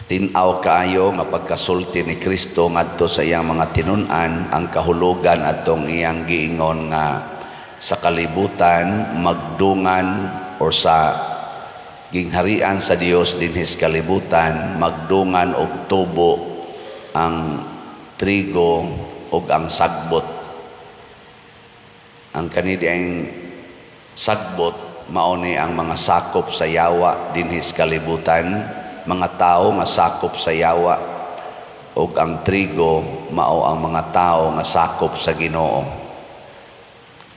Tin-aw kaayo nga pagkasulti ni Kristo ngadto sa iyang mga tinun-an, ang kahulugan atong iyang giingon nga sa kalibutan magdungan or sa gingharian sa Dios dinhi sa kalibutan magdungan og tubo ang trigo ug ang sagbot. Ang kani ang sagbot mao ni ang mga sakop sa yawa dinhi sa kalibutan, mga tao nga sakop sa yawa, ug ang trigo mao ang mga tao nga sakop sa Ginoo.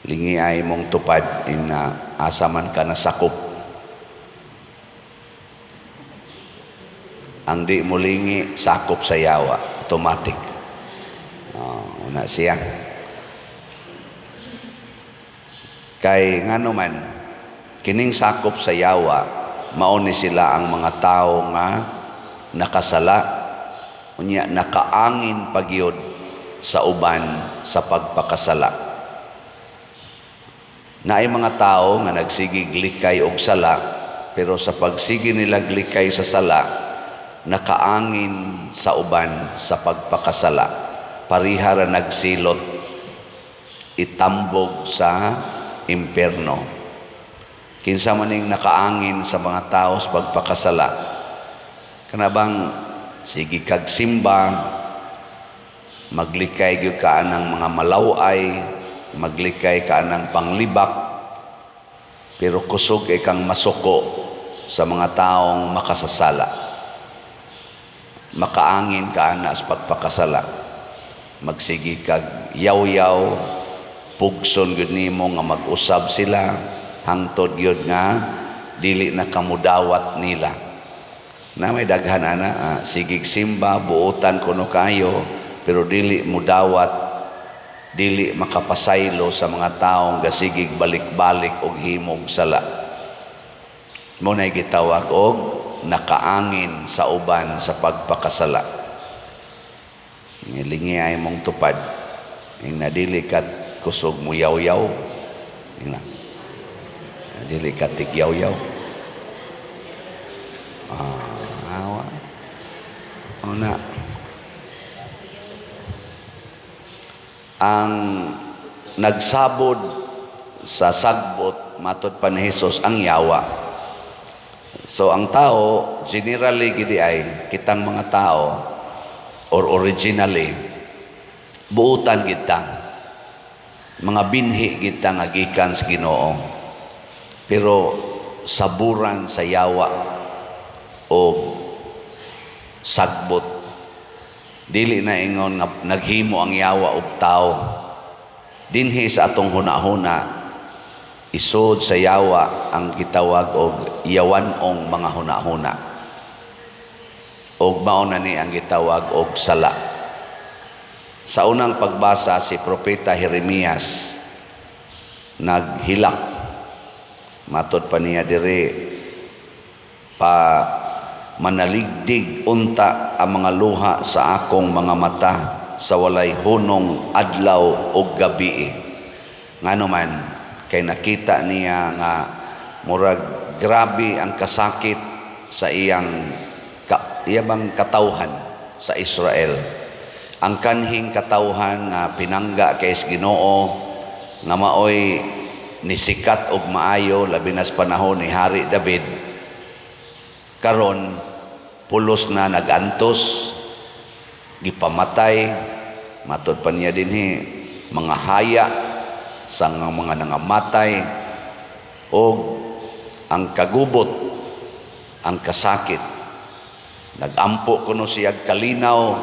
Lingi ay mong tupad ina asa man ka nasakop. Ang di mo lingi, sakop sa yawa, automatic. Oh, una siya. Kay ngano man kining sakop sa yawa, mao ni sila ang mga tao nga nakasala, unya nakaangin pagyud sa uban sa pagpakasala. Naay mga tao nga nagsigig likay og sala, pero sa pagsige nila likay sa sala, nakaangin sa uban sa pagpakasala. Pareha ra nagsilot, itambog sa impierno. Kinsa man ning nakaangin sa mga tao sa pagpakasala? Kanabang sige kag simba, maglikay gyud ka anang mga malaway, maglikay ka anang panglibak, pero kusog kay kang masuko sa mga taong makasasala. Makaangin ka ana sa pagpakasala. Magsige kag yaw-yaw, pugson gyud nimo nga mag-usab sila, hangtod gyud nga dili na kamudawat nila. Na may daghan ana, sigig simba, buotan kuno kayo, pero dili mudawat, dili makapasaylo sa mga taong gasigig balik-balik og himog sala. Mo na gitawag og nakaangin sa uban sa pagpakasala. Lingi ay mong tupad. Ing nadili kat kusog mo yaw-yaw. Ing na. Dili ka tigyaw-yaw. Awa. Una. Ang nagsabod sa sagbot matod pa ni Hesus ang yawa. So ang tao generally gidi ay kitang mga tao or originally buutan kita, mga binhi kita nga gikan sa Ginoo, pero saburan sa yawa o sagbot. Dili na ingon nga naghimo ang yawa og tao. Dinhi sa atong hunahuna, isod sa yawa ang gitawag og yawan-ong mga hunahuna, og mao na ni ang gitawag og sala. Sa unang pagbasa, si Propeta Jeremias naghilak. Matod pa niya diri, pa manaligdig unta ang mga luha sa akong mga mata sa walay hunong adlaw ug gabi. Ngano man, kay nakita niya nga murag grabe ang kasakit sa iyang iya bang katawhan sa Israel. Ang kanhing katawhan nga pinangga kay Ginoo, nga maoy nisikat og maayo labi na sa panahon ni Hari David, karon pulos na nagantos, gipamatay. Matod pa niya dinhi, mga haya sa mga nangamatay, og ang kagubot, ang kasakit. Nagampo kuno siya kalinaw,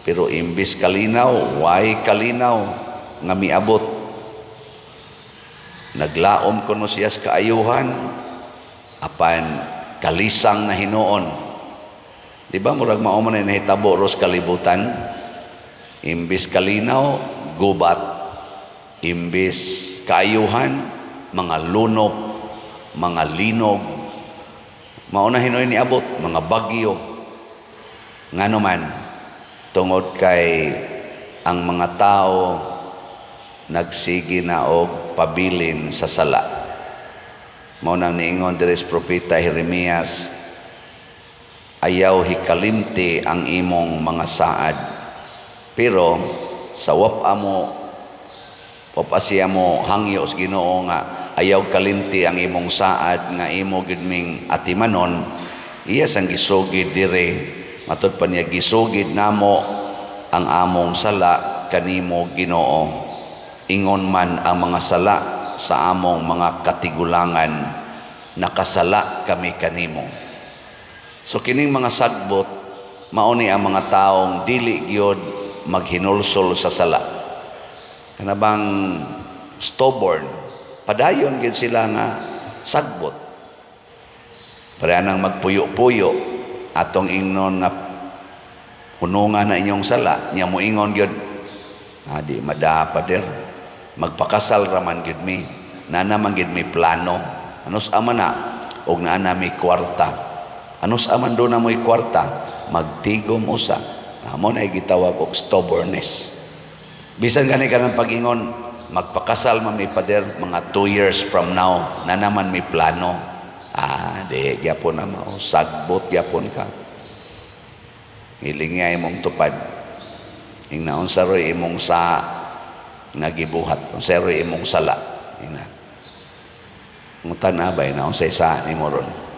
pero imbis kalinaw, way kalinaw nga miabot. Naglaom kuno siya sa kaayuhan, apan kalisang na hinuon. Di ba murag mao man ay nahitabo ros kalibutan? Imbis kalinaw, gubat. Imbis kaayuhan, mga lunop, mga linog. Mao na hinuon niabot, mga bagyo. Ngano man, tungod kay ang mga tao nagsige na og pabilin sa sala. Mao nang niingon diri sa propeta Jeremias, Ayaw hikalimti ang imong mga saad. Pero sa wapa mo, wapa siya mo hangyo sa Ginoo nga ayaw kalimti ang imong saad nga imo gid ming atimanon, iya sang gisugid dire. Matud pa niya, "Gisugid namo ang among sala kanimo, Ginoo, ingon man ang mga sala sa among mga katigulangan, nakasala kami kanimo." So kining mga sagbot, mao ni ang mga taong dili gyud maghinulsol sa sala. Kana bang stubborn, padayon gyud sila nga sagbot. Pareha nang magpuyo-puyo, atong ingnon nga hunungan na inyong sala, nya moingon gyud, "Ah, di mada, pader, magpakasal raman gyud mi. Naa naman gyud mi plano. Anus ama na, og naa na mi kwarta." Anus aman do na mo'y kwarta, magtigom usa. Amo na gitawag og stubbornness. Bisan gani ka ng pag-ingon, "Magpakasal man mi, pader, mga 2 years from now, naa naman mi plano." Ah, di gyapon na mao, sagbot gyapon ka. Hiling nga imong tupad. Ingna unsa roy imong sa nga gibuhat, unsa roy imong sala. Ingna. Ngutan na bay na unsay sa nimo ron.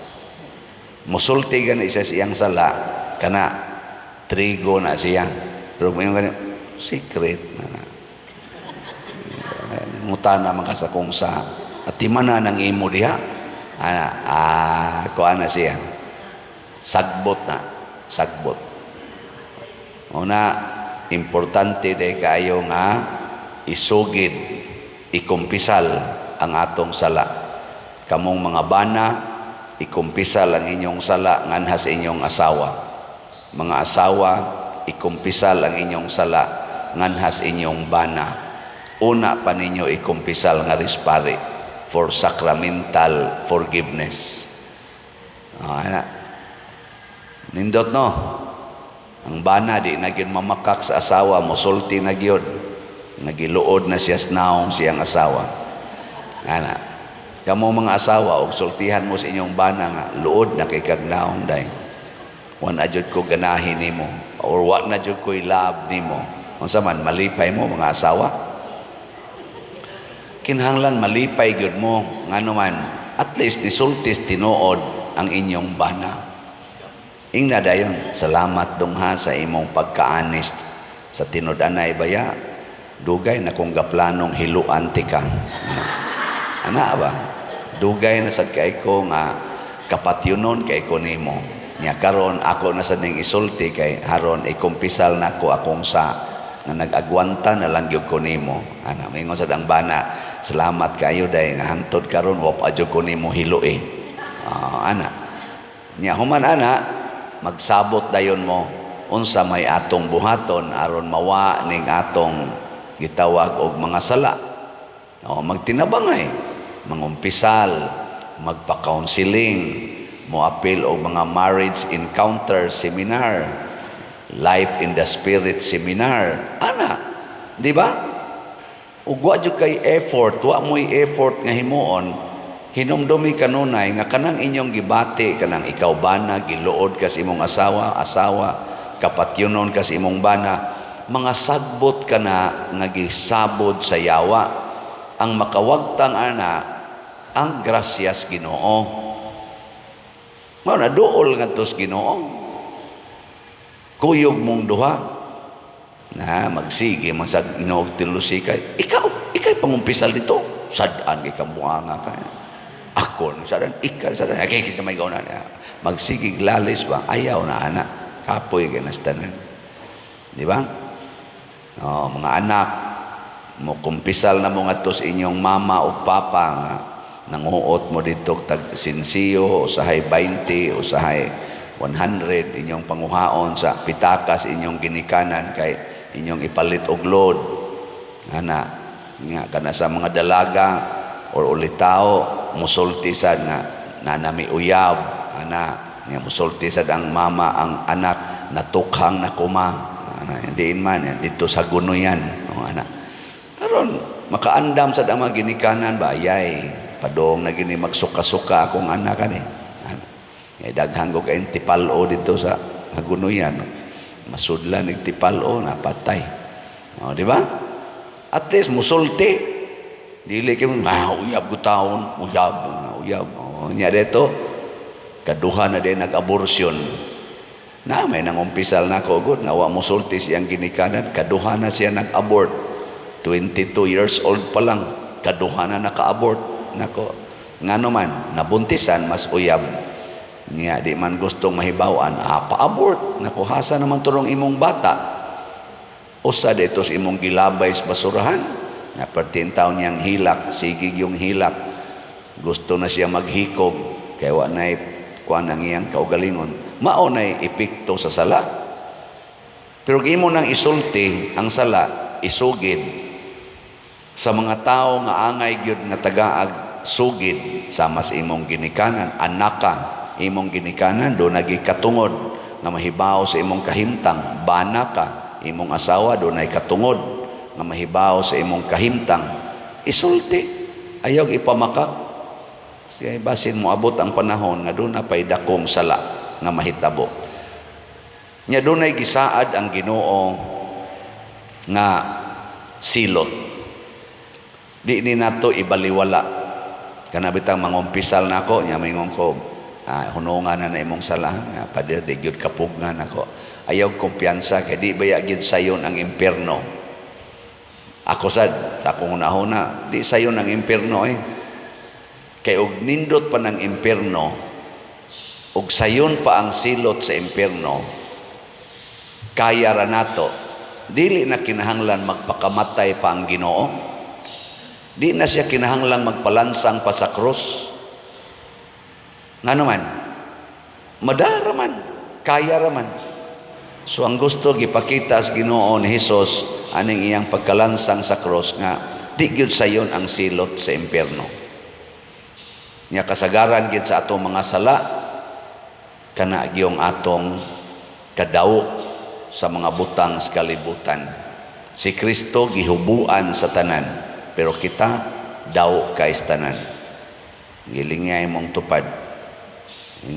Musulti gani siya sa iyang sala, kana trigo na siya. Pero mo gani secret na na. Ngutan na man ka sa kung sa atiman na ng imo diha. Ana, ah, kuan na siya. Sagbot na, sagbot. Una, importante day kaayo nga isugid, ikumpisal ang atong sala. Kamong mga bana, ikumpisal ang inyong sala nganha sa inyong asawa. Mga asawa, ikumpisal ang inyong sala nganha sa inyong bana. Una pa ninyo ikumpisal nga pari for sacramental forgiveness. Ah, ana. Nindot, no? Ang bana di na gyud mamakak sa asawa, mosulti na gyud. Nagiluod na siya sa naong siyang asawa. Ana. Kamo mga asawa, og sultihan mo sa inyong bana nga luod na kay kag naong, day. Wa na jud ko ganahi nimo or wa na jud ko'y love nimo. Unsa man, malipay mo, mga asawa? Kinahanglan malipay gyud mo, ngano man at least nisultis tinuod ang inyong bana. Ingna dayon, "Salamat dong ha sa imong pagka-honest sa tinud-anay baya. Dugay na kong gaplanong hiluan tika." Ana, ana ba? "Dugay na sad kay ko nga kapatyunon kay ko nimo. Nya karon ako na sad ning isulti kay haron ikumpisal nako akong sa nga nag-agwanta na lang gyud ko nimo." Ana, moingon sad ang bana, "Salamat kayo day nga hangtod karon wa pa jud ko nimo hilui." Ah, ana. Nya human ana, magsabot dayon mo unsa may atong buhaton aron mawa ning atong gitawag og mga sala. O magtinabangay, mangumpisal, magpa-counseling, moapil og mga marriage encounter seminar, life in the spirit seminar. Ana, di ba? Ug wa jud kay effort, wa mo'y effort nga himuon, hinumdumi kanunay nga kanang inyong gibati, kanang ikaw bana, giluod ka sa imong asawa, asawa, kapatyunon ka sa imong bana, mga sagbot ka na nga gisabod sa yawa. Ang makawagtang ana, ang grasyas Ginoo. Mao na duol ngadto sa Ginoo. Kuyog mong duha. Na magsige man sa Ginoo tilusikay. Ikaw, ikay pangumpisal dito. Sad-an kay kang buanga ka. Ako ni sad-an, ikaw sad-an. Okay, sa may gauna niya. Magsigig lalis ba? Ayaw na ana. Kapoy kay tanan. Di ba? Oh, mga anak, mo kumpisal na mo ngadto sa inyong mama o papa nga nanguot mo dito tag sinsiyo, usahay 20, usahay 100 inyong panguhaon sa pitakas inyong ginikanan kay inyong ipalit og load. Ana nga kana sa mga dalaga or ulitawo, musulti sad nga nanami uyab. Ana nga musulti sad ang mama, ang anak natukhang na kuma. Ana, diin man yan, dito sa gunoyan. O, ana, aron makaandam sad ang mga ginikanan ba, ayay padong na gini magsuka-suka akong anak ani. Ana. Kay daghan ko kayong tipalo dito sa Hagunoyan. Masudlan og tipalo, napatay. O, di ba? At least musulti. Dili kay uyab ko taon, uyab, uyab. O, nya dito, kaduha na din nag-abortion. Na may nangumpisal na ako gud nga wa musulti siyang ginikanan, kaduha na siya nag-abort. 22 years old pa lang, kaduha na naka-abort. Nako, ngano man, nabuntisan mas uyab. Niya di man gustong mahibawan, pa-abort. Nako, hasa naman turong imong bata. Usa dito sa imong gilabay sa basurahan. Na pertin taon niyang hilak, sigig yung hilak. Gusto na siya maghikog, kay wa nay kuan ang iyang kaugalingon. Mao nay epekto sa sala. Pero kung imo nang isulti ang sala, isugid sa mga tao nga angay gyud nga tagaag sugid, sama sa imong ginikanan, anaka, imong ginikanan do nagikatungod nga mahibaw sa imong kahimtang, bana ka, imong asawa do nay katungod nga mahibaw sa imong kahimtang, isulti, ayaw ipamakak. Siya basin mo abot ang panahon nga doon na pay dakong sala nga mahitabo. Nya dunay gisaad ang Ginoo nga silot. Di ni nato ibaliwala. Kana bitang mangumpisal nako, nya maingon ko, hunungan na na imong sala, nga pader di gyud kapugngan ako. Ayaw kumpiyansa kay di baya gyud sayon ang impierno. Ako sad sa akong hunahuna, di sayon ang impierno eh. Kay og nindot pa ng impierno, og sayon pa ang silot sa impierno, kaya ra nato. Dili na kinahanglan magpakamatay pa ang Ginoo. Di na siya kinahanglan magpalansang pa sa krus. Ngano man? Madara man, kaya ra man. So ang gusto gipakita sa Ginoo ni Hesus aning iyang pagkalansang sa krus nga di gyud sayon ang silot sa impierno. Nya kasagaran gyud sa atong mga sala kana gyung atong kadaw sa mga butang sa kalibutan. Si Kristo gihubuan sa tanan, pero kita daw kay sa tanan. Gilingay mong tupad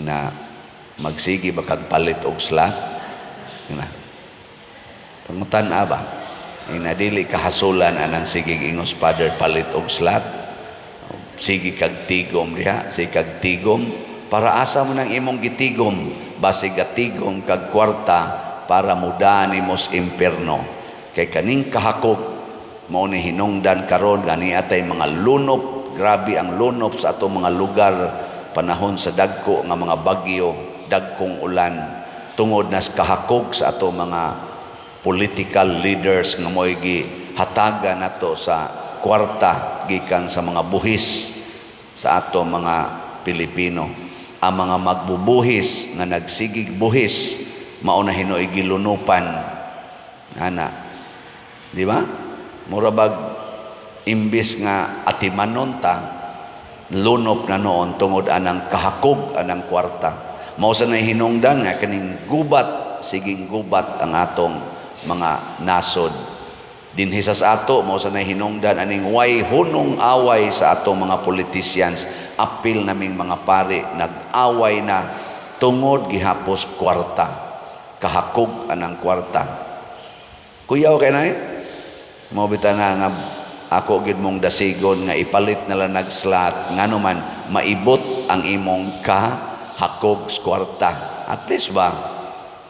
na magsigi ba kag palit og slot? Na. Pangutan-a ba? Ina dili kahasulan anang sigig ingos, "Father, palit og slot." Sige kag tigom diha, sige kag tigom para asa mo nang imong gitigom, basig tigom kag kwarta para muda nimo sa impierno. Kay kaning kahakog mao ni hinungdan karon gani atay mga lunop, grabe ang lunop sa atong mga lugar panahon sa dagko nga mga bagyo, dagkong ulan, tungod nas kahakog sa atong mga political leaders nga mo'y gihatagan nato sa kwarta gikan sa mga buhis sa ato mga Pilipino. Ang mga magbubuhis nga nagsigig buhis mao na hinuoy gilunupan ana, di ba? Mura bag imbis nga atimanon ta, lunop na noon tungod anang kahakog anang kwarta. Mao sa nay hinungdan nga kaning gubat, siging gubat ang atong mga nasod dinhi sa ato. Mao sa nay hinungdan aning way hunong away sa atong mga politicians, apil naming mga pari, nag-away na tungod gihapos kwarta, kahakog anang kwarta. Kuyaw kay nay mo bitaw na nga ako gid mong dasigon nga ipalit na lang nag-slot, ngano man maibot ang imong kahakog sa kwarta. At least ba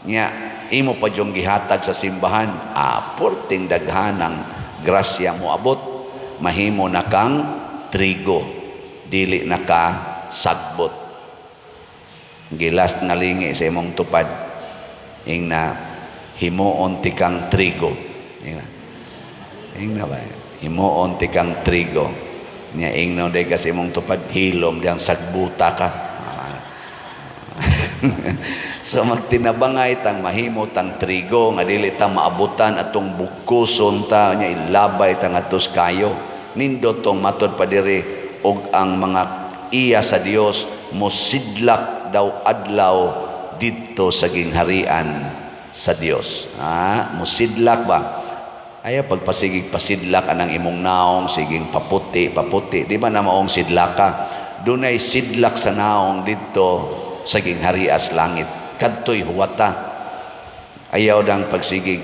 nya imo pa yung gihatag sa simbahan, porting daghanang grasya mo abot, mahimo na kang trigo, dili na ka sagbot. Gilas nga lingi sa imong tupad, ing na himuon ti kang trigo. Ing na ba, himuon ti kang trigo. Nya ingno day kasi imong tupad, "Hilom diyang, sagbuta ka." So magtinabangay tang mahimo tang trigo nga dili ta maabutan atong bugkuson ta, nya ilabay ta ngadtos kayo. Nindot tong matod pa diri, og ang mga iya sa Dios mosidlak daw adlaw didto sa gingharian sa Dios. Mosidlak ba? Ayaw pagpasigig pasidlak anang imong naong, siging paputi, paputi. Di ba na maong sidlaka? Dunay sidlak sa naong didto. sa gingharias langit. Kadto'y huwata. Ayaw dang pagsigig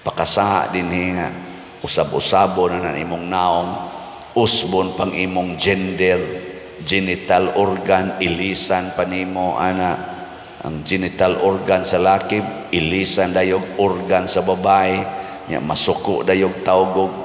pakasaha dinhi nga usab-usabo na na imong naong, usbon pang imong gender, genital organ, ilisan pa nimo ana ang genital organ sa laki, ilisan dayog organ sa babae nya, masuko dayog tawgog.